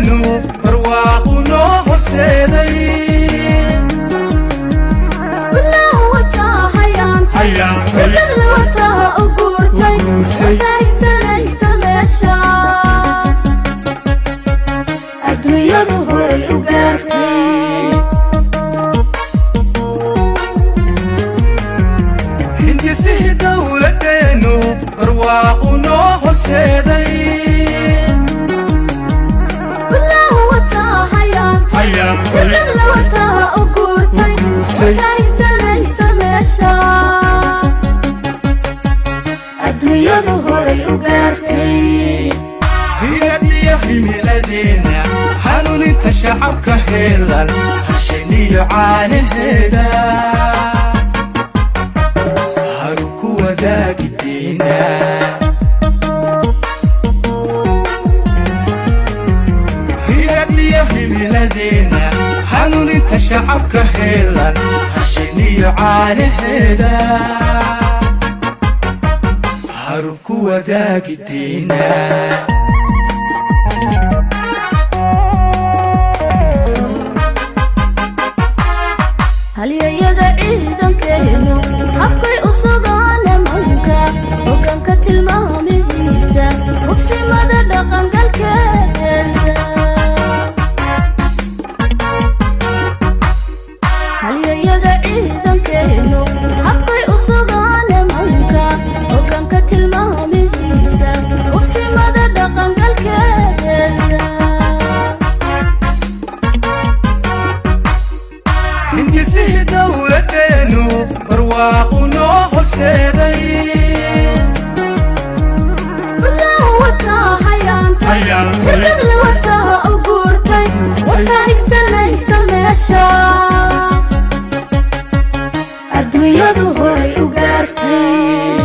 Dowladeennu barwaaqu noo horseeday. Puntland wataa hayaantay. Hayaantay. Shirkad wataa u guurtay. U guurtay. Wataa higsanaysa meesha adduunyadu horay u gaartay. Hindisihii dowladeennu barwaaqu noo horseeday. Puntland wataa hayaantay. Hayaantay. Shirkad wataa u guurtay. U guurtay. Wataa higsanaysa meesha adduunyadu horay u gaartay. Hiladiyo himiladeenna, hanuuninta shacabka heelan, hashiniyo caanaheeda haru ku wadaagideyna. Hiladiyo himiladeenna, hanuuninta shacabka heelan, hashiniyo caanaheeda haru ku wadaagideyna. Halyayada ciidankeenu habkay u sugaan amanka, hoggaanka tilmaamihiisa, hubsimada dhaqangalkeeda. Halyayada ciidankeenu habkay u sugaan amanka, hoggaanka tilmaamihiisa, hubsimada dhaqangalkeeda. Hindisihii dowladeennu barwaaqu noo horseeday. Puntland wataa hayaantay. Hayaantay. Shirkad wataa u guurtay. Wataa higsanaysa meesha adduunyadu horay u gaartay.